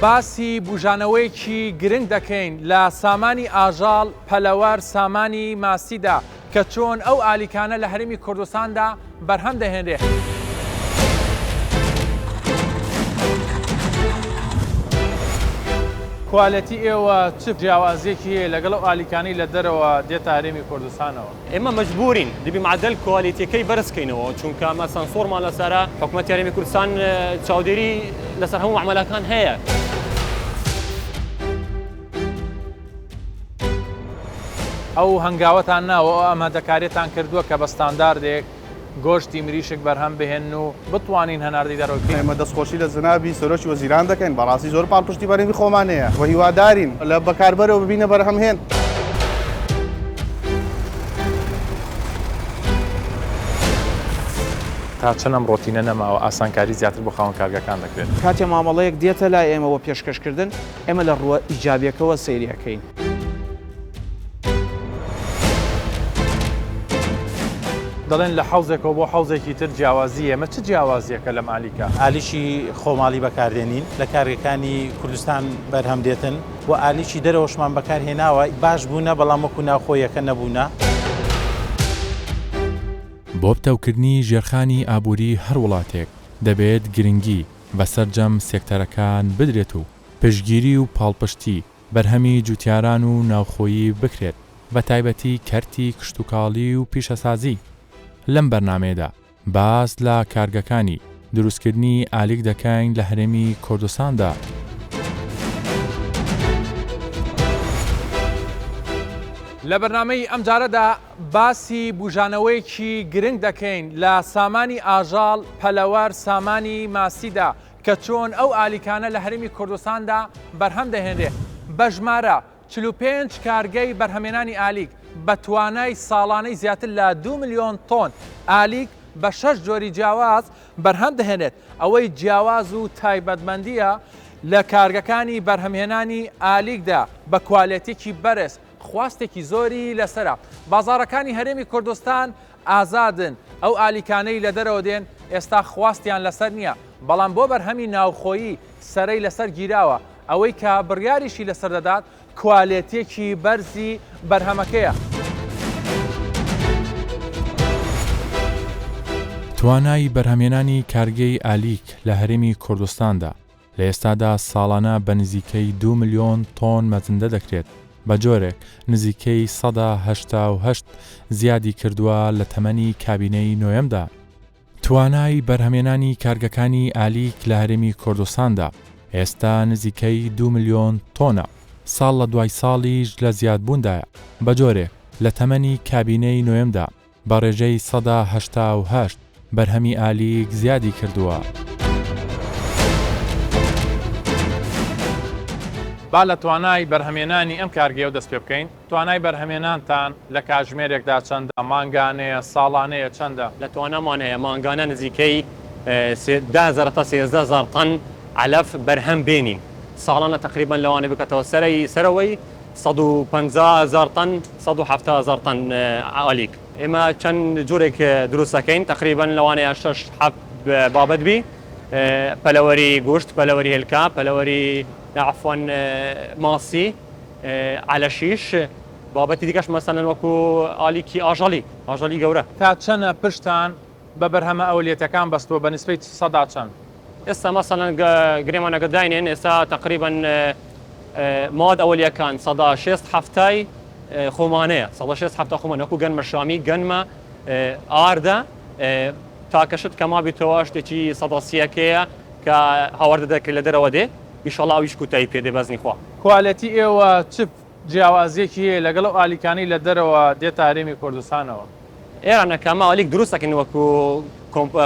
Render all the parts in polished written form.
باسی بوژانەوەیەکی گرنگ دەکەین لە سامانی ئاژەڵ، پەلەوەر، سامانی ماسیدا کە چۆن ئەو ئالیکانە لە هەرێمی کوردستاندا بەرهەم دەهێنرێ. کوالێتی ئێوە چ جیاوازیەکی هەیە لەگەڵ ئەو ئالیکانەی لە دەرەوە دێتە هەرێمی کوردستانەوە؟ ئێمە مەجبورین دەبی معەدەل کوالێتیەکەی بەرز کەینەوە چونکە ئەمە سانسۆرمان لەسەرە حکومەتی هەرێمی کوردستان چاودێری لەسەر هەموو مەعمەلەکان هەیە. ئەو هەنگاوەتان ناوە ئەو ئامادەکاریەتان کردووە کە بە ستانداردێک گۆشتی مریشک بەرهەم بهێنن و بتوانین هەناردەی دەرەوە بکەین؟ ئێمە دەستخۆشی لە جەنابی سەرۆکی وەزیران دەکەین، بەڕاستی زۆر پاڵپشتی بەرهەمی خۆمان هەیە و هیوادارین لە بەکاربەرەوە ببینە بەرهەمهێن. تا چەند ئەم ڕۆتینە نەماوە ئاسانکاری زیاتر بۆ خاوەن کارگەکان دەکرێت؟ کاتێ مامەڵەیەک دێتە لای ئێمە بۆ پێشکەشکردن، ئێمە لە ڕووە ئیجابیەکەوە سەیری ئەکەین. دەڵێن لە حەوزێکەوە بۆ حەوزێکی تر جیاوازی هەیە، ئەمە چ جیاوازییەکە لەم ئالیکە؟ ئالیکی خۆماڵی بەکاردێنین، لە کارگەکانی کوردستان بەرهەم دێتن و ئالیکی دەرەوەشمان بەکارهێناوە، باش بوونە بەڵام وەکو ناوخۆیەکە نەبوونە. بۆ پتەوکردنی ژێرخانی ئابووری هەر وڵاتێک دەبێت گرنگی بە سەرجەم سێکتەرەکان بدرێت و پشتگیری و پاڵپشتی بەرهەمی جوتیاران و ناوخۆیی بکرێت بەتایبەتی کەرتی کشتوکاڵی و پیشەسازی. لەم بەرنامەیەدا باس لە کارگەکانی دروستکردنی ئالیک دەکەین لە هەرێمی کوردستاندا. لە بەرنامەی ئەمجارەدا باسی بوژانەوەیەکی گرنگ دەکەین لە سامانی ئاژەڵ، پەلەوەر، سامانی ماسیدا کە چۆن ئەو ئالیکانە لە هەرێمی کوردستاندا بەرهەم دەهێنرێ بە ژمارە 45 کارگەی بەرهەمێنانی ئالیک بە توانای ساڵانەی زیاتر لە 2 ملیۆن تۆن ئالیک بە شەش جۆری جیاواز بەرهەم دەهێنێت، ئەوەی جیاواز و تایبەتمەندییە لە کارگەکانی بەرهەمهێنانی ئالیکدا بە کوالێتیی بەرز خواستێکی زۆری لەسەرە، بازاڕەکانی هەرێمی کوردستان ئازادن، ئەو ئالیکانەی لە دەرەوە دێن ئێستا خواستیان لەسەر نییە، بەڵام بۆ بەرهەمی ناوخۆیی سەرەی لەسەر گیراوە، ئەوەی کە بڕیاریشی لەسەر دەدات کوالێتییەکی بەرزی بەرهەمەکەیە. توانای بەرهەمهێنانی کارگەی ئالیک لە هەرێمی کوردستاندا لە ئێستادا ساڵانە بە نزیکەی دوو ملیۆن تۆن مەزندە دەکرێت، بە جۆرێک نزیکەی 88% زیادی کردووە لە تەمەنی کابینەی نۆیەمدا. توانای بەرهەمێنانی کارگەکانی ئالیک لە هەرێمی کوردستاندا ئێستا نزیکەی دوو ملیۆن تۆنە، ساڵ لە دوای ساڵیش لە زیادبووندایە، بە جۆرێک لە تەمەنی کابینەی نۆیەمدا بە ڕێژەی 88% بەرهەمی ئالیک زیادی کردووە. با لە توانای بەرهەمێنانی ئەم کارگەیەوە دەست پێ بکەین، توانای بەرهەمێنانتان لە کاتژمێرێکدا چەندە، مانگانەیە، ساڵانەیە، چەندە؟ لە توانامان هەیە مانگانە نزیکەی 10 هەزار تا 13 هەزار تەن عەلەف بەرهەم بێنین، ساڵانە تەقریبەن لەوانەیە بکاتەوە سەرەی سەرەوەی 150 هەزار تەن 170 هەزار تەن ئالیک. ئێمە چەند جۆرێک دروست دەکەین تەقریبەن لەوانەیە شەش حەفت بابەت بی، پەلەوەری گوشت، پەلەوەری هێلکە، پەلەوەری عەفوەن ماسی، عەلەشیش، بابەتی دیکەش مەسەلەن وەکو ئالیکی ئاژەڵی، ئاژەڵی گەورە. تا چەنە پشتان بە بەرهەمە ئەولیەتەکان بەستووە بە نیسبەی سەدا چەند؟ ئێستا مەسەلەن گرێمانەکە داینێن ئێستا تەقریبەن مواد ئەولیەکان 60% حەفتای خۆمانەیە 60% 70 خۆمان وەکو گەنمە شامی گەنمە ئاردە تاکە شت کە مابێتەوە شتێکی سەدا سیەکەیە کە هاوردە دەکرێت لە دەرەوە دێ ئیشەڵا ئەویش کوتایی پێ دێ بەزنی خوا. کوالێتی ئێوە چ جیاوازیەکی هەیە لەگەڵ ئەو ئالیکانەی لە دەرەوە دێتە هەرێمی کوردستانەوە؟ ئێرانە کە ئەمە ئالیک دروست ئەکەین وەکو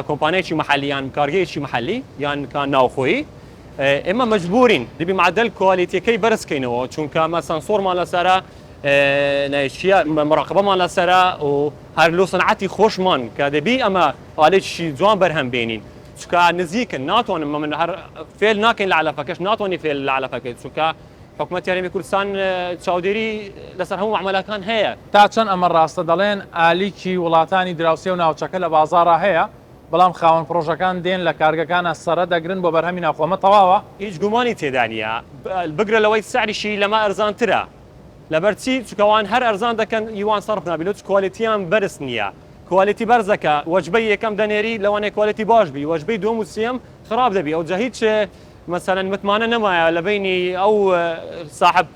کۆمپانیایەکی مەحەلی یان کارگەیەکی مەحەلی یان کە ناوخۆیی ئێمە مەجبورین دەبی معدل کوالێتیەکەی بەرز کەینەوە چونکە ئەمە سانسۆرمان لەسەرە نایچیە مراقبەمان لەسەرە و هەر لۆ سنعەتی خۆشمان کە دەبی ئەمە ئالێکی جوان بەرهەم بێنین چونکە نزیکن ناتوانم من هەر فێل ناکەین لە عەلەفەکەش ناتوانانی فێل لە عەلەفەکەی چونکە حکومەتی هەرێمی کوردستان چاودێری لەسەر هەموو مەعمەلەکان هەیە. تا چەند ئەمە ڕاستە دەڵێن ئالیکی وڵاتانی دراوسێ و ناوچەکە لە بازاڕا هەیە؟ بەڵام خاوەن پڕۆژەکان دێن لە کارگەکانا سەرە دەگرن بۆ بەرهەمی ناوخۆ ئەمە تەواوە؟ هیچ گومانی تێدا نییە بگرە لەوەی سعریشی لەمە ئەرزانترە لەبەر چی چونکە ئەوان هەر ئەرزان دەکەن ئی وان سەرف نابی لۆچ کوالێتیان بەرز نییە کوالێتی بەرزەکە وەجبەی یەکەم دەنێری لەوانەیە کوالێتی باش بی وەجبەی دووەم و سێیەم خراپ دەبی ئەوجا هیچ مەسەلەن متمانە نەمایە لە بەینی ئەو ساحەب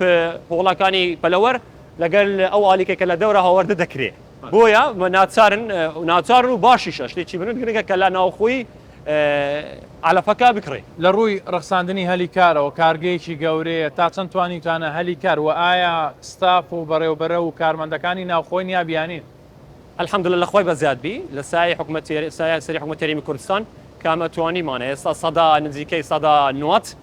هۆڵەکانی پەلەوەر لەگەل ئەو ئالیکەی کە لە دەورە هاوەردە دەکرێ بۆیە ناچارن ناچارن و باشیشە شتێکی بنت گرنگە کە لە ناوخۆی عەلەفەکە بکڕێ. لە ڕووی ڕەخساندنی هەلی کارەوە کارگەیەکی گەورەیە تا چەند توانیوتانە هەلی کار وە ئایا ستاف و بەڕێوبەرە و کارمەندەکانی ناوخۆین یا بیانین؟ الحمدللە لە خوای بەزیاد بی لە سایەی حکومەتی سایە سەری حکومەتی هەرێمی کوردستان کە ئەمە توانیمانە ئێستا سەدا نزیکەی 90%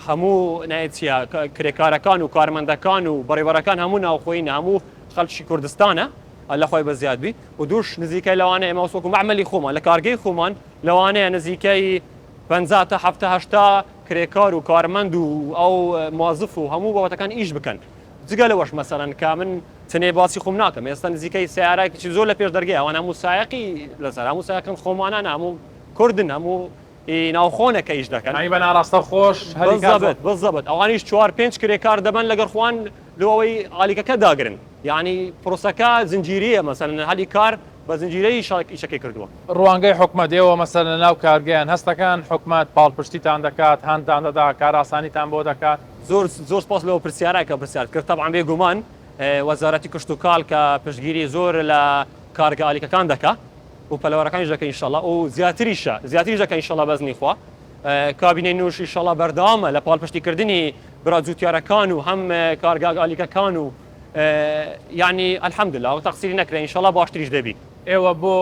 هەموو ناوی چیە کرێکارەکان و کارمەندەکان و بەڕێوبەرەکان هەموو ناوخۆیین هەموو خەڵکی کوردستانە اللە خوای بەزیاد بی و دووش نزیکەی لەوانەیە ئێمە وەکو مەعمەلی خۆمان لە کارگەی خۆمان لەوانەیە نزیکەی 50 تا 70 80 کرێکار و کارمەند و ئەو موازف و هەموو بابەتەکان ئیش بکەن جگە لەوەش مەسەلەن کە من تنێ باسی خۆم ناکەم ئێستا نزیکەی سیارایکی زۆر لە پێش دەرگەی ئەوان هەموو سایەقی لەسەر هەموو سایەقن خۆمانان هەموو کوردن هەموو ناوخۆنە کە ئیش دەکەن یانی بە ناڕاستەوخۆش هەلی کار بزەبت بزەبت ئەوانیش چوار پێنج کرێکار دەبەن لەگەڵ خوان لۆ ئەوەی ئالیکەکە داگرن یانی پرۆسەکە زنجیریە مەسەلەن هەلی کار بە زنجیرەیی ئیشەکەی کردووە. ڕوانگەی حکومەت، ئێوە مەسەلەن لەناو کارگەیان هەستەکەن حکومەت پاڵپشتیتان دەکات، هاندتان دەدا، کارئاسانیتان بۆ دەکات؟ زۆر زۆر سپاس لەو پرسیارە کە پرسیارت کرد، تەبعەن بێ گومان وەزارەتی کشتوکاڵ کە پشتگیری زۆر لە کارگە ئالیکەکان دەکا و پەلەوەرەکانیش دەکە ئینشەڵا و زیاتریشە زیاتریش دەکە ئینشەڵا بەزنی خوا کابینەی نوش ئینشەڵا بەردەوامە لە پاڵپشتی کردنی برا جوتیارەکان و هەم کارگا ئالیکەکان و یعنی الحمدلله و تەقسیری نەکرێ ئینشەڵا باشتریش دەبی. ئێوە بۆ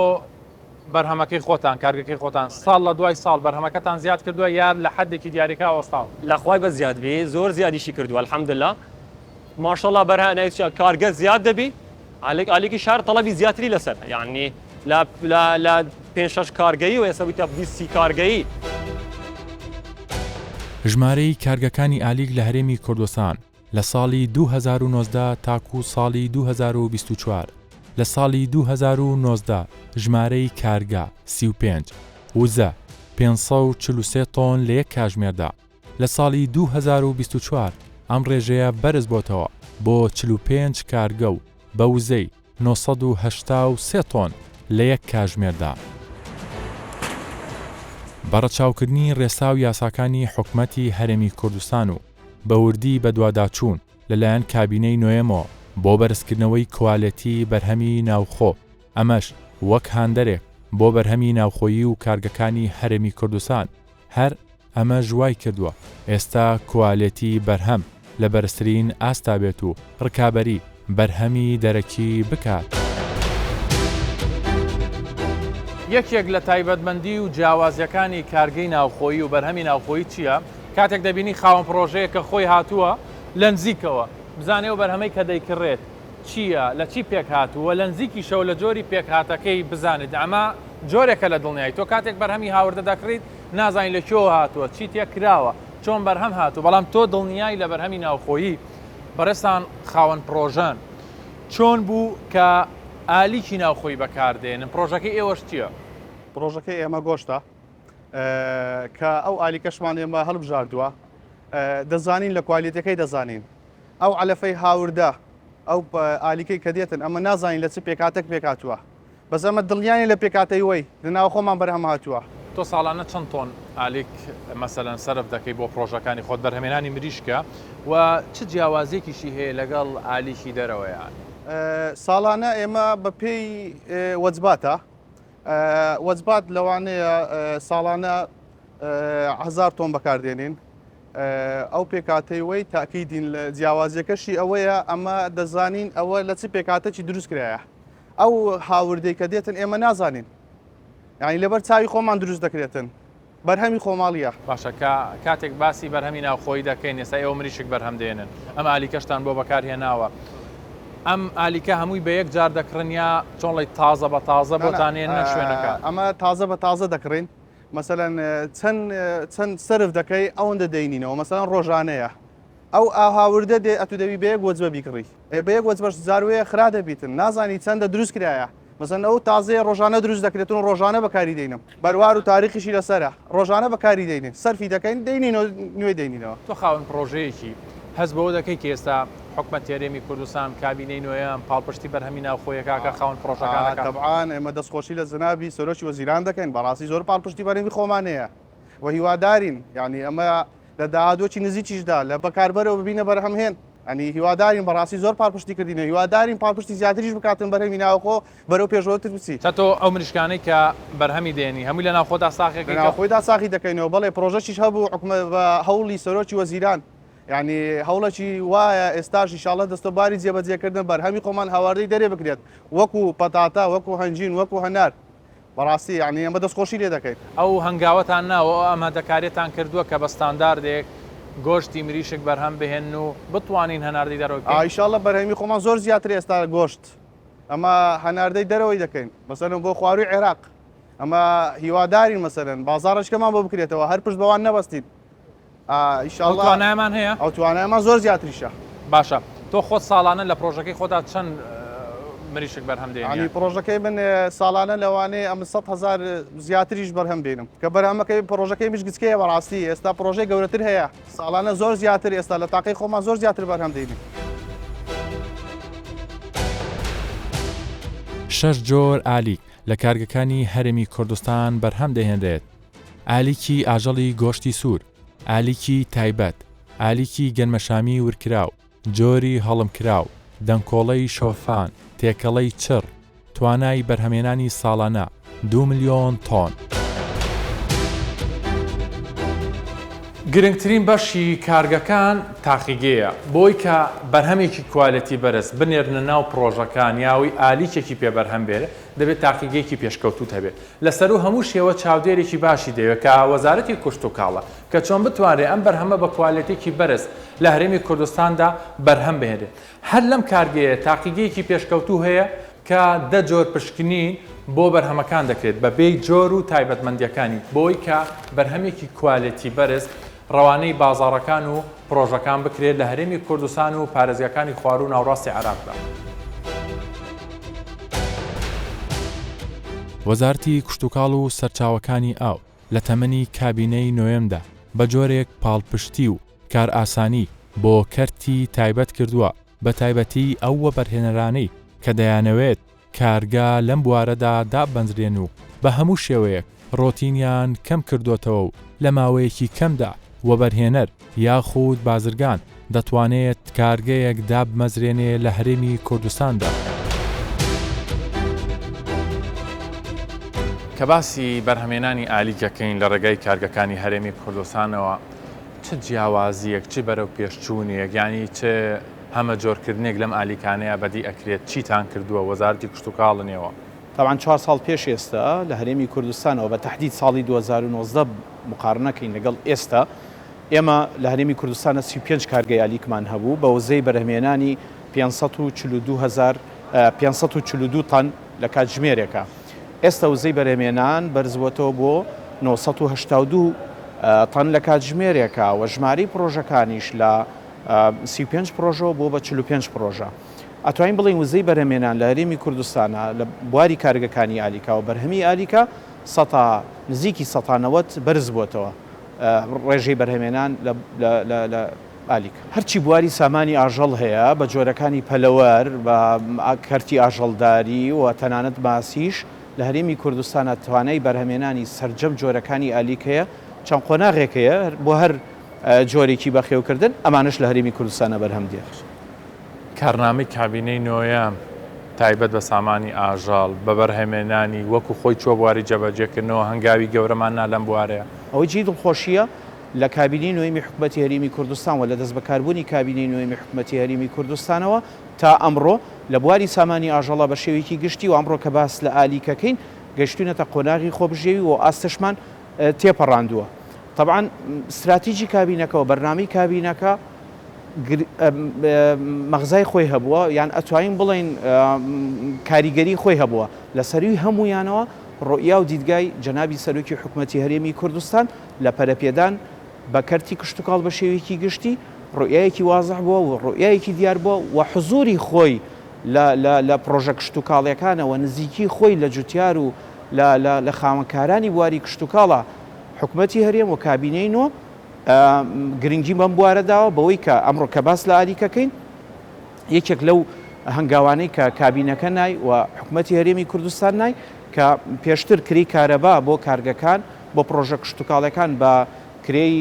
بەرهەمەکەی خۆتان، کارگەکەی خۆتان ساڵ لە دوای ساڵ بەرهەمەکەتان زیاد کردووە یا لە حەدێکی دیاریکراو وەستاون؟ لە خوای بەزیاد بی زۆر زیادیشی کردووە الحمدللە ماشاءاللە بەرهە نایچە کارگە زیاد دەبی ئالێک ئالێکی شار تەڵەبی زیاتری لەسەر یعنی لە لە لە پێنج شەش کارگەیی و ئێستا بوویتە 20 سی کارگەیی. ژمارەی کارگەکانی ئالیک لە هەرێمی کوردستان لە ساڵی 2019 تاکوو ساڵی 2024 لە ساڵی 2019 ژمارەی کارگە 35 وزە 543 تۆن لە یەک کاژمێردا لە ساڵی 2024 ئەم ڕێژەیە بەرز بۆتەوە بۆ 45 کارگە و بە وزەی 983 تۆن لە یەک کاژمێردا. بە ڕەچاوکردنی ڕێسا و یاساکانی حکومەتی هەرێمی کوردستان و بە وردی بەدواداچوون لەلایەن کابینەی نۆیەمەوە بۆ بەرزکردنەوەی کوالێتی بەرهەمی ناوخۆ، ئەمەش وەک هاندەرێک بۆ بەرهەمی ناوخۆیی و کارگەکانی هەرێمی کوردستان، هەر ئەمەش وای کردووە ئێستا کوالێتی بەرهەم لە بەرزترین ئاستا بێت و ڕکابەری بەرهەمی دەرەکی بکات. یەکێک لە تایبەتمەندی و جیاوازییەکانی کارگەی ناوخۆیی و بەرهەمی ناوخۆیی چییە؟ کاتێک دەبینی خاوەن پڕۆژەیەک کە خۆی هاتووە لەنزیکەوە بزانێ ئەو بەرهەمەی کە دەیکڕێت چییە، لە چی پێکهاتووە، لەنزیکیشەوە لە جۆری پێکهاتەکەی بزانێت، ئەمە جۆرێکە لە دڵنیایی، تۆ کاتێک بەرهەمی هاوردە دەکڕیت نازانی لە کوێوە هاتووە، چی تێکراوە، چۆن بەرهەم هاتووە، بەڵام تۆ دڵنیای لە بەرهەمی ناوخۆیی. بەڕێزتان خاوەن پڕۆژەن، چۆن بوو کە ئالیکی ناوخۆیی بەکاردێنن، پڕۆژەکەی ئێوەش چییە؟ پڕۆژەکەی ئێمە گۆشتە، کە ئەو ئالیکەشمان ئێمە هەڵبژاردووە دەزانین لە کوالێتەکەی دەزانین ئەو عەلەفەی هاوردە ئەو ئالیکەی کە دێتن ئەمە نازانین لە چ پێکاتێک پێکاتوە بەس ئەمە دڵنیانی لە پێکاتەی وەی لە ناوخۆمان بەرهەم هاتووە. تۆ ساڵانە چەند تۆن ئالیک مەسەلەن سەرف دەکەی بۆ پڕۆژەکانی خۆت بەرهەمێنانی مریشکە و چ جیاوازیەکیشی هەیە لەگەڵ ئالیکی دەرەوە یان؟ ساڵانە ئێمە بە پێی وەجباتە وەجبات لەوانەیە ساڵانە هەزار تۆن بەکاردێنین ئەو پێکاتەی وەی تاکیدین لە جیاوازیەکەشی ئەوەیە ئەمە دەزانین ئەوە لە چ پێکاتەکی دروست کرایە ئەو هاوردەی کە دێتن ئێمە نازانین یعنی لەبەر چاوی خۆمان دروست دەکرێتن بەرهەمی خۆماڵیە. باشە کە کاتێک باسی بەرهەمی ناوخۆیی دەکەین ئێستا ئێوە مریشک بەرهەم دێنن ئەم ئالیکەشتان بۆ بەکار هێناوە ئەم ئالیکە هەمووی بە یەک جار دەکڕن یا چۆن ڵی تازە بە تازە بۆتان ێننە شوێنەکە؟ ئەمە تازە بە تازە دەکڕین مەسەلەن چەند چەند سەرف دەکەی ئەوەندە دەینینەوە مەسەلەن ڕۆژانەیە ئەو هاوردە دێ ئەتو دەبی بە یەک وەجبە بیکڕی بە یەک وەجبەش زاروەیە خرا دەبیتن نازانی چەندە دروست کرایە. مەسەن ئەو تازەیە ڕۆژانە دروست دەکرێتن و ڕۆژانە بەکاری دێنم بەروار و تاریخیشی لەسەرە ڕۆژانە بەکاری دێنین سەرفی دەکەین دەینینەوە نوێی دەینینەوە. تۆ خاوەن پڕۆژەیەکی، هەست بەوە دەکەی کە ئێستا حکومەتی هەرێمی کوردستان، کابینەی نۆیەم، پاڵپشتی بەرهەمی ناوخۆیەکە کە خاوەن پڕۆژەکان دەکات؟ تەبعان ئێمە دەستخۆشی لە جەنابی سەرۆکی وەزیران دەکەین، بەڕاستی زۆر پاڵپشتی بەرهەمی خۆمان هەیە و هیوادارین یانی ئەمە لە داهاتووەکی نزیکیشدا لە بەکاربەرەوە ببینە بەرهەمهێن ئەنی هیوادارین بەڕاستی زۆر پاڵپشتی کردینە هیوادارین پاڵپشتی زیاتریش بکاتن بەرهەمی ناوخۆ بەرەو پێشەوەتر بچی. چەتۆ ئەو مریشکانەی کە بەرهەمی دێنی هەمووی لە ناوخۆدا ساغی ئەکەیتەوە؟ لە ناوخۆیدا ساغی دەکەینەوە بەڵێ پڕۆژەکیش هەبوو حکومە بە هەوڵی سەرۆکی وەزیران یانی هەوڵێکی وایە ئێستاش ئیشاڵە دەستە باری جێبەجێکردن بەرهەمی خۆمان هاواردەی دەرێ بکرێت وەکو پەتاتە وەکو هەنجین وەکو هەنار بەڕاستی یانی ئێمە دەستخۆشی لێ دەکەین. ئەو هەنگاوەتان ناوە ئەو ئامادەکاریەتان کردووە کە بە ستانداردێک گۆشتی مریشک بەرهەم بهێنن و بتوانین هەناردەی دەرەوە بکەین؟ ئیشاڵڵە بەرهەمی خۆمان زۆر زیاترە ئێستا گۆشت ئەمە هەناردەی دەرەوەی دەکەین مەسەلەن بۆ خوارووی عێراق ئەمە هیوادارین مەسەلەن بازاڕێکمان بۆ بکرێتەوە هەر پشت بەوان نەبەستین ئیشاڵڵا ئەو توانایەمان هەیە؟ ئەو توانایەمان زۆر زیاتریشە. باشە تۆ خۆت ساڵانە لە پڕۆژەکەی خۆتا چەند مریشک بەرهەم دێنی؟ یانی پڕۆژەکەی من ساڵانە لەوانەیە ئەمن 100 هەزار زیاتریش بەرهەم بێنم کە بەرهەمەکەی پڕۆژەکەی مش گچکەیە بەڕاستی ئێستا پڕۆژەی گەورەتر هەیە ساڵانە زۆر زیاتر ئێستا لە تاقی خۆمان زۆر زیاتر بەرهەم دێنین. شەش جۆر ئالیک لە کارگەکانی هەرێمی کوردستان بەرهەم دەهێنرێت. ئالیکی ئاژەڵی گۆشتی سوور، ئالیکی تایبەت، ئالیکی گەنمەشامی ورکراو، جۆری هەڵمکراو، دەنکۆڵەی شۆفان، تێکەڵەی چڕ، توانای بەرهەمێنانی ساڵانە، دوو ملیۆن تۆن. گرنگترین بەشی کارگەکان تاقیگەیە، بۆی کە بەرهەمێکی کوالێتی بەرز بنێرنە ناو پڕۆژەکان یاوی ئالیکێکی پێ بەرهەم بێرێ دەبێت تاقیگەیەکی پێشکەوتووت هەبێت. لە سەروو هەموو شێوە چاودێرێکی باشی دەوێت کە وەزارەتی کوشتوکاڵە کە چۆن بتوانرێت ئەم بەرهەمە بە کوالێتێکی بەرز لە هەرێمی کوردستاندا بەرهەم بهێنرێت. هەر لەم کارگەیە تاقیگەیەکی پێشکەوتوو هەیە کە دە جۆر پشکنین بۆ بەرهەمەکان دەکرێت بە پێی جۆر و تایبەتمەندییەکانی بۆی کە بەرهەمێکی کوالێتی بەرز ڕەوانەی بازاڕەکان و پڕۆژەکان بکرێت لە هەرێمی کوردستان و پارێزگاکانی خواروو و ناوڕاستی عێراقدا. وەزارەتی کشتوکاڵ و سەرچاوەکانی ئاو لە تەمەنی کابینەی نۆیەمدا بە جۆرێک پاڵپشتی و کارئاسانی بۆ کەرتی تایبەت کردووە، بەتایبەتی ئەو وەبەرهێنەرانەی کە دەیانەوێت کارگە لەم بوارەدا دابمەزرێن و بە هەموو شێوەیەک ڕۆتینیان کەم کردۆتەوە و لە ماوەیەکی کەمدا وەبەرهێنەر یاخود بازرگان دەتوانێت کارگەیەک دابمەزرێنێ لە هەرێمی کوردستاندا. کە باسی بەرهەمێنانی ئالیک ئەکەین لە ڕێگای کارگەکانی هەرێمی کوردستانەوە چ جیاوازییەک، چ بەرەوپێشچوونێک، یانی چ هەمەجۆرکردنێک لەم ئالیکانەیا بەدی ئەکرێت، چیتان کردووە وەزارەتی کشتوکاڵ نێوە؟ تەبعەن چوار ساڵ پێش ئێستا لە هەرێمی کوردستانەوە بە تەحدید ساڵی 2019 مقارنە کەین لەگەڵ ئێستا ئێمە لە هەرێمی کوردستانە 35 کارگەی ئالیکمان هەبوو بە وزەی بەرهەمێنانی 542 هەزار 542 تەن لە کاتژمێرێکا. ئێستا وزەی بەرهەمێنان بەرزبووەتەوە بۆ 982 تەن لە کاتژمێرێکا و ژمارەی پڕۆژەکانیش لە 35 پڕۆژەوە بووە بە 45 پڕۆژە. ئەتوانین بڵێین وزەی بەرهەمێنان لە هەرێمی کوردستانا لە بواری کارگەکانی ئالیکا و بەرهەمی ئالیکا سەتا نزیکی سەتا 90 بەرز بووەتەوە ڕێژەی بەرهەمێنان لە ئالیکا. هەرچی بواری سامانی ئاژەڵ هەیە بە جۆرەکانی پەلەوەر، بە کەرتی ئاژەڵداری و تەنانەت ماسیش لە هەرێمی کوردستانا توانای بەرهەمێنانی سەرجەم جۆرەکانی ئالیک هەیە، چەند قۆناغێک هەیە بۆ هەر جۆرێکی بەخێوکردن، ئەمانەش لە هەرێمی کوردستانا بەرهەم دێت. کارنامەی کابینەی نۆیەم تایبەت بە سامانی ئاژەڵ، بە بەرهەمێنانی وەکو خۆی چووە بواری جێبەجێکردنەوە، هەنگاوی گەورەمان نا لەم بوارەیا. ئەوەی جێی دڵخۆشییە، لە کابینەی نۆیەمی حکومەتی هەرێمی کوردستان و لە دەستبەکاربوونی کابینەی نۆیەمی حکومەتی هەرێمی کوردستانەوە تا ئەمڕۆ، لە بواری سامانی ئاژەڵا بە شێوەیەکی گشتی و ئەمڕۆ کە باس لە ئالیکەکەین، گەیشتووینەتە قۆناغی خۆبژێوی و ئاستەشمان تێپەڕاندووە. تەبعەن ستراتیجی کابینەکە و بەرنامەی کابینەکە مەغزای خۆی هەبووە یان ئەتوانین بڵێین کاریگەری خۆی هەبووە لە سەرووی هەموویانەوە ڕوئیا و دیدگای جەنابی سەرۆکی حکومەتی هەرێمی کوردستان لە پەرەپێدان بە کەرتی کشتوکاڵ بە شێوەیەکی گشتی ڕوئیایەکی وازح بووە و ڕوئیایەکی دیار بووە و حزوری خۆی لە لە لە پڕۆژە کشتوکاڵیەکانەوە نزیکی خۆی لە جوتیار و لە لە لە خاوەنکارانی بواری کشتوکاڵە حکومەتی هەرێم و کابینەی نۆ گرنگی بەم بوارە داوە بەوەی کە ئەمڕۆ کە باس لە ئالیکەکەین یەکێک لەو هەنگاوانەی کە کابینەکە نای و حکومەتی هەرێمی کوردستان نای کە پێشتر کرێی کارەبا بۆ کارگەکان بۆ پڕۆژە کشتوکاڵیەکان بە کرێی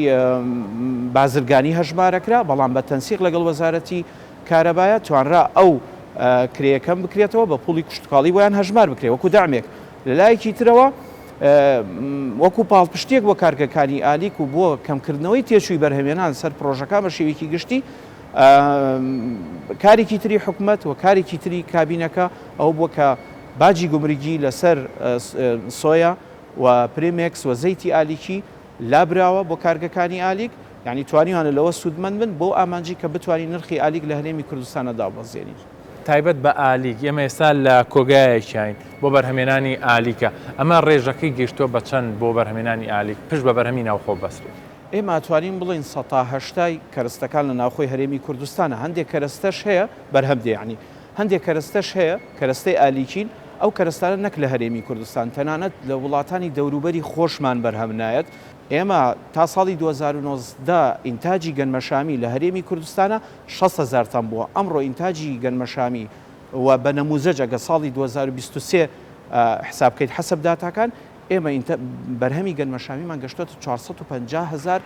بازرگانی هەژمارەکرا، بەڵام بە تەنسیق لەگەڵ وەزارەتی کارەبایە توانرا ئەو کرێیە کەم بکرێتەوە بە پوڵی کشتوکاڵی بۆیان هەژمار بکرێت وەکو دەعمێک. لە لایەکی ترەوە وەکو پاڵپشتیەک بۆ کارگەکانی ئالیک و بۆ کەمکردنەوەی تێچووی بەرهەمێنان سەر پڕۆژەکان بە شێوەیەکی گشتی کارێکی تری حکومەت و کارێکی تری کابینەکە ئەوە بووە کە باجی گومرگی لەسەر سۆیا و پرێمێکس و زەیتی ئالیکی لابراوە بۆ کارگەکانی ئالیک، یانی توانیوانە لەوە سوودمەند بن بەو ئامانجەی کە بتوانین نرخی ئالیک لە هەرێمی کوردستانا دابەزێنین. تایبەت بە ئالیک، ئێمە ئێستا لە کۆگایەکیاین بۆ بەرهەمێنانی ئالیکە، ئەمە ڕێژەکەی گەیشتووە بە چەند بۆ بەرهەمێنانی ئالیک پشت بە بەرهەمی ناوخۆ ببەسترێت؟ ئێمە ئەتوانین بڵێین سەتا هەشتای کەرەستەکان لە ناوخۆی هەرێمی کوردستانە، هەندێک کەرەستەش هەیە بەرهەم دێ، یانی هەندێک کەرەستەش هەیە کەرەستەی ئالیکین، ئەو کەرەستانە نەک لە هەرێمی کوردستان، تەنانەت لە وڵاتانی دەوروبەری خۆشمان بەرهەم نایەت. ئێمە تا ساڵی 2019 ئینتاجی گەنمەشامی لە هەرێمی کوردستانا 60 هەزار تەن بووە، ئەمڕۆ ئینتاجی گەنمەشامی و بە نەموزەج ئەگەر ساڵی 2023 حساب بکەیت حەسەب داتاکان، ئێمە بەرهەمی گەنمەشامیمان گەشتۆتە 450 هەزار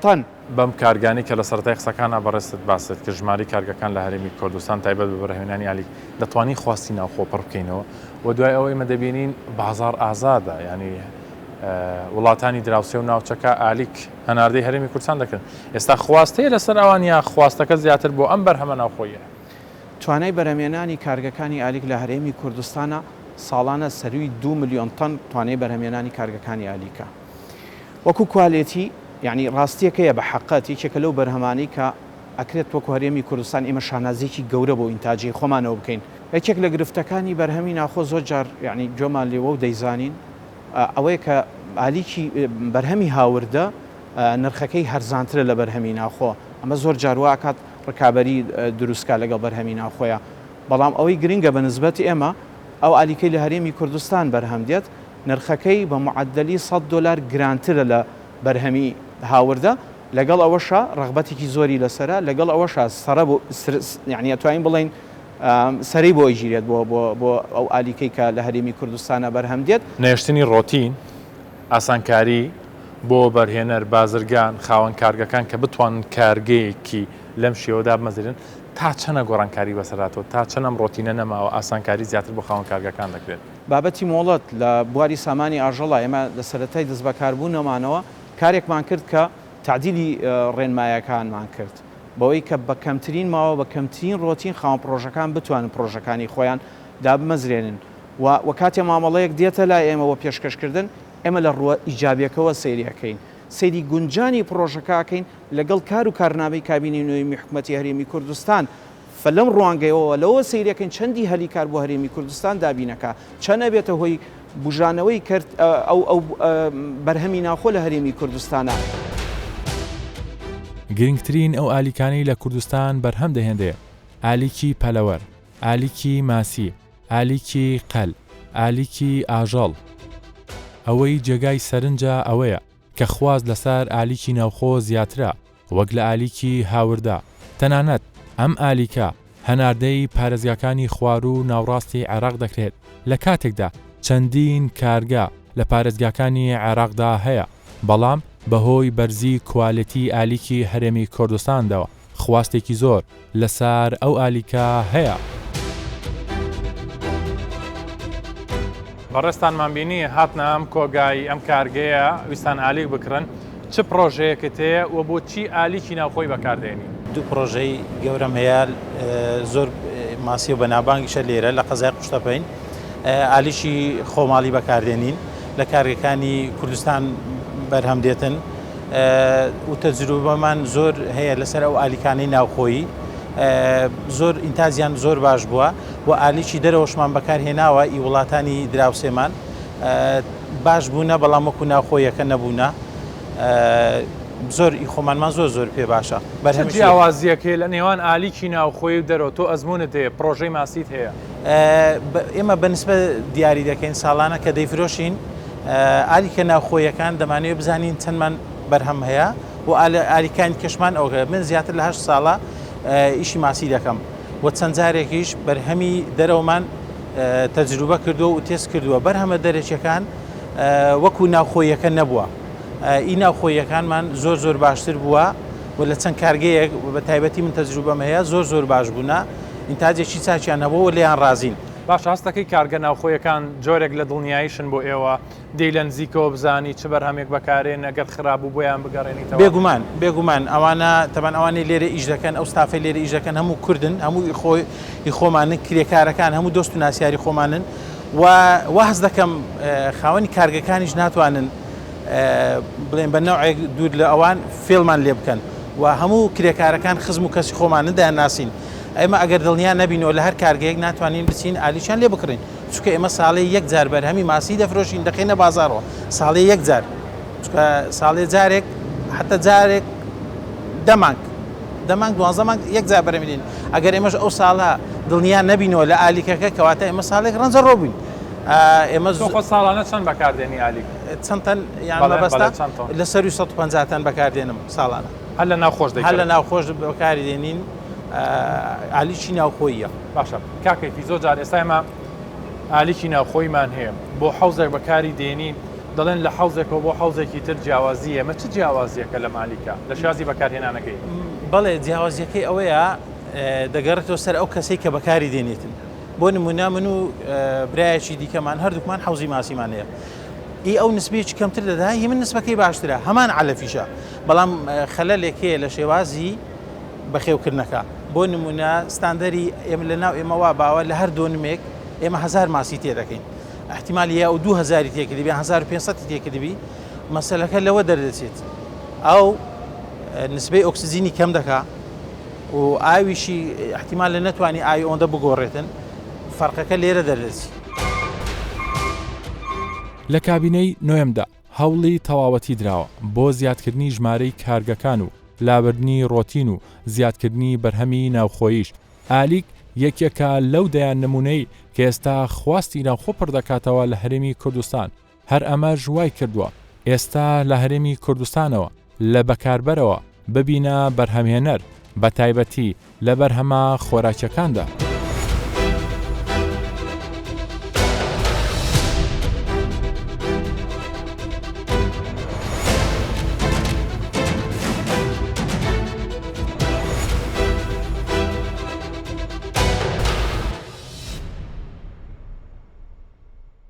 تەن. بەم کارگانەی کە لە سەرەتای قسەکانا بەڕێزت باست کرد ژمارەی کارگەکان لە هەرێمی کوردستان تایبەت بە بەرهەمهێنانی ئالیک دەتوانین خواستی ناوخۆ پڕ بکەینەوە و دوای ئەوە ئێمە دەبینین بازاڕ ئازادە یانی وڵاتانی دراوسێ و ناوچەکە ئالیک هەناردەی هەرێمی کوردستان دەکەن ئێستا خواست هەیە لەسەر ئەوان یا خواستەکە زیاتر بۆ ئەم بەرهەمە ناوخۆییە؟ توانای بەرهەمهێنانی کارگەکانی ئالیک لە هەرێمی کوردستانا ساڵانە سەرووی دوو ملیۆن تەن توانای بەرهەمهێنانی کارگەکانی ئالیکە. وەکو کوالێتی یانی ڕاستیەکەیە بە حەقت یەکێکە لەو بەرهەمانەی کە ئەکرێت وەکو هەرێمی کوردستان ئێمە شانازیەکی گەورە بەو ئینتاجەی خۆمانەوە بکەین. یەکێک لە گرفتەکانی بەرهەمی ناوخۆ زۆر جار یانی گوێمان لێوە و دەیزانین ئەوەیە کە ئالیکی بەرهەمی هاوردە نرخەکەی هەرزانترە لە بەرهەمی ناوخۆ ئەمە زۆر جار وا ئەکات ڕکابەری دروست کا لەگەڵ بەرهەمی ناوخۆیا بەڵام ئەوەی گرنگە بە نسبەت ئێمە ئەو ئالیکەی لە هەرێمی کوردستان بەرهەم دێت نرخەکەی بە معەدەلی سەد دۆلار گرانترە لە بەرهەمی هاوردە، لەگەڵ ئەوەشا ڕەغبەتێکی زۆری لەسەرە، لەگەڵ ئەوەشا سەرە بۆ یانی ئەتوانین بڵێین سەرەی بۆ ئەگیرێت بۆ بۆ بۆ ئەو ئالیکەی کە لە هەرێمی کوردستانا بەرهەم دێت. نەهێشتنی ڕۆتین، ئاسانکاری بۆ وەبەرهێنەر، بازرگان، خاوەن کارگەکان کە بتوانن کارگەیەکی لەم شێوە دابمەزرێنن، تا چەنە گۆڕانکاری بەسەر هاتووە، تا چەند ئەم ڕۆتینە نەماوە، ئاسانکاری زیاتر بۆ خاوەن کارگەکان دەکرێت؟ بابەتی مۆڵەت لە بواری سامانی ئاژەڵا، ئێمە لە سەرەتای دەستبەکاربوونەمانەوە کارێکمان کرد کە تەعدیلی ڕێنمایەکانمان کرد بەوەی کە بە کەمترین ماوە بە کەمترین ڕۆتین خاوەن پڕۆژەکان بتوانن پڕۆژەکانی خۆیان دابمەزرێنن و و کاتێ مامەڵەیەک دێتە لای ئێمە بۆ پێشکەشکردن ئێمە لە ڕووە ئیجابیەکەوە سەیری ئەکەین سەیری گونجانی پڕۆژەکە ئەکەین لەگەڵ کار و کارنامەی کابینەی نۆیەمی حکومەتی هەرێمی کوردستان فە لەم ڕوانگەیەوە لەوە سەیرەکەین چەندی هەلی کار بۆ هەرێمی کوردستان دابینەکا، چەند ئەبێتە هۆی بوژانەوەی کەرت ئەو ئەو بەرهەمی ناوخۆ لە هەرێمی کوردستانا. گرنگترین ئەو ئالیکانەی لە کوردستان بەرهەم دەهێنرێ، ئالیکی پەلەوەر، ئالیکی ماسی، ئالیکی قەل، ئالیکی ئاژەڵ. ئەوەی جێگای سەرنجە ئەوەیە کە خواست لەسەر ئالیکی ناوخۆ زیاترە وەک لە ئالیکی هاوردە، تەنانەت ئەم ئالیکە هەناردەی پارێزگاکانی خواروو و ناوڕاستی عێراق دەکرێت، لە کاتێکدا چەندین کارگە لە پارێزگاکانی عێراقدا هەیە، بەڵام بەهۆی بەرزی کوالێتی ئالیکی هەرێمی کوردستاندەوە خواستێکی زۆر لەسەر ئەو ئالیکە هەیە. بەڕێزتانمان بینی هاتنە ئەم کۆگای ئەم کارگەیە ویستان ئالیک بکڕن چ پڕۆژەیەکت هەیە و بۆچی ئالیکی ناوخۆی بەکاردێنی؟ دوو پڕۆژەی گەورەم هەیە زۆر ماسی و بەناوبانگیشە لێرە لە قەزای قوشتەپەین ئالیکی خۆماڵی بەکاردێنین لە کارگەکانی کوردستان بەرهەم دێتن و تەجروبەمان زۆر هەیە لەسەر ئەو ئالیکانەی ناوخۆیی زۆر ئینتاجیان زۆر باش بووە و ئالیکی دەرەوەشمان بەکارهێناوە ئی وڵاتانی دراوسێمان باش بوونە بەڵام وەکو ناوخۆیەکە نەبوونە. زۆر ئی خۆمانمان زۆر زۆر پێ باشە. چ جیاوازییەک هەیە لە نێوان ئالیکی ناوخۆیی و دەرەوە؟ تۆ ئەزموونت هەیە، پڕۆژەی ماسیت هەیە. ئێمە بە نسبە دیاری دەکەین ساڵانە کە دەیفرۆشین ئالیکە ناوخۆیەکان دەمانەوێت بزانین چەندمان بەرهەم هەیە و ئالیکانی کەشمان ئەوگە من زیاتر لە هەشت ساڵە ئیشی ماسی دەکەم و چەند جارێکیش بەرهەمی دەرەوەمان تەجروبە کردووە و تێست کردووە بەرهەمە دەرەکیەکان وەکو ناوخۆیەکە نەبووە ئی ناوخۆییەکانمان زۆر زۆر باشتر بووە و لە چەند کارگەیەک بە تایبەتی من تەجروبەم هەیە زۆر زۆر باش بوونە ئینتاجێکی چاکیان هەبووە و لێیان ڕازین. باشە هەست دەکەی کارگە ناوخۆیەکان جۆرێک لە دڵنیاییشن بۆ ئێوە دێی لە نزیکەوە بزانی چ بەرهەمێک بەکارێن ئەگەر خراپ بوو بۆیان بگەڕێنیتەوە؟ بێگومان بێگومان ئەوانە تەبعەن ئەوانەی لێرە ئیش دەکەن ئەو ستافەی لێرە ئیش دەکەن هەموو کوردن هەموو ئی خۆی ئی خۆمانن کرێکارەکان هەموو دۆست و ناسیاری خۆمانن و وا هەست دەکەم خاوەنی کارگەکانیش ناتوانن بڵێن بە نەوعێک دوور لە ئەوان فێڵمان لێ بکەن و هەموو کرێکارەکان خزم و کەسی خۆمانن دەیانناسین ئێمە ئەگەر دڵنیا نەبینەوە لە هەر کارگەیەک ناتوانین بچین ئالیچیان لێ بکڕین چونکە ئێمە ساڵێ یەک جار بەرهەمی ماسی دەفرۆشین دەخەینە بازاڕەوە ساڵێ یەک جار چونکە ساڵێ جارێک حتا جارێک دە مانگ دە مانگ دوانزە مانگ یەک جار بەرهەمی دێنین ئەگەر ئێمەش ئەو ساڵە دڵنیا نەبینەوە لە ئالیکەکە کەواتە ئێمە ساڵێک ڕەنجە ڕۆ بووین ئێمە تۆ خۆت ساڵانە چەند بەکاردێنی ئالیک؟ چەند تەن یان مەبەستە؟ لە سەروی 150 تەن بەکاردێنم ساڵانە. هەر لە ناوخۆش دەیکڕی؟ هەر لە ناوخۆش بەکاری دێنین ئالیکی ناوخۆییە. باشە کاک کەیفی زۆر جار ئێستا ئێمە ئالیکی ناوخۆیمان هەیە بۆ حەوزێک بەکاری دێنین دەڵێن لە حەوزێکەوە بۆ حەوزێکی تر جیاوازی هەیە، ئەمە چ جیاوازییەکە لەم ئالیکە لە شێوازی بەکارهێنانەکەی؟ بەڵێ جیاوازییەکەی ئەوەیە دەگەڕێتەوە سەر ئەو کەسەی کە بەکاری دێنێتن. بۆ نمونە من و برایەکی دیکەمان هەردووکمان حەوزی ماسیمان هەیە ئی ئەو نسبەیەکی کەمتر دەدا هی من نسبەکەی باشترە هەمان عەلەفیشە بەڵام خەلەلێک هەیە لە شێوازی بەخێوکردنەکە بۆ نمونە ستاندەری ئێمە لە ناو ئێمە وا باوە لە هەر دۆنمێک ئێمە هزار ماسی تێ دەکەین احتیمالی هەیە ئەو 2000 تێکردبی 1500 تێکردبی مەسەلەکە لەوە دەردەچێت ئەو نسبەی ئۆکسجینی کەم دەکا و ئاویشی احتیمالە نەتوانی ئاوی ئەوەندە بگۆڕێتن فەرقەکە لێرە دەردەچی. لە کابینەی نۆیەمدا هەوڵی تەواوەتی دراوە بۆ زیادکردنی ژمارەی کارگەکان و لابردنی ڕۆتین و زیادکردنی بەرهەمی ناوخۆییش، ئالیک یەکێکە لەو دەیان نموونەی کە ئێستا خواستی ناوخۆ پڕدەکاتەوە لە هەرێمی کوردستان، هەر ئەمەش وای کردووە ئێستا لە هەرێمی کوردستانەوە لە بەکاربەرەوە ببینە بەرهەمهێنەر، بەتایبەتی لە بەرهەمە خۆراکیەکاندا.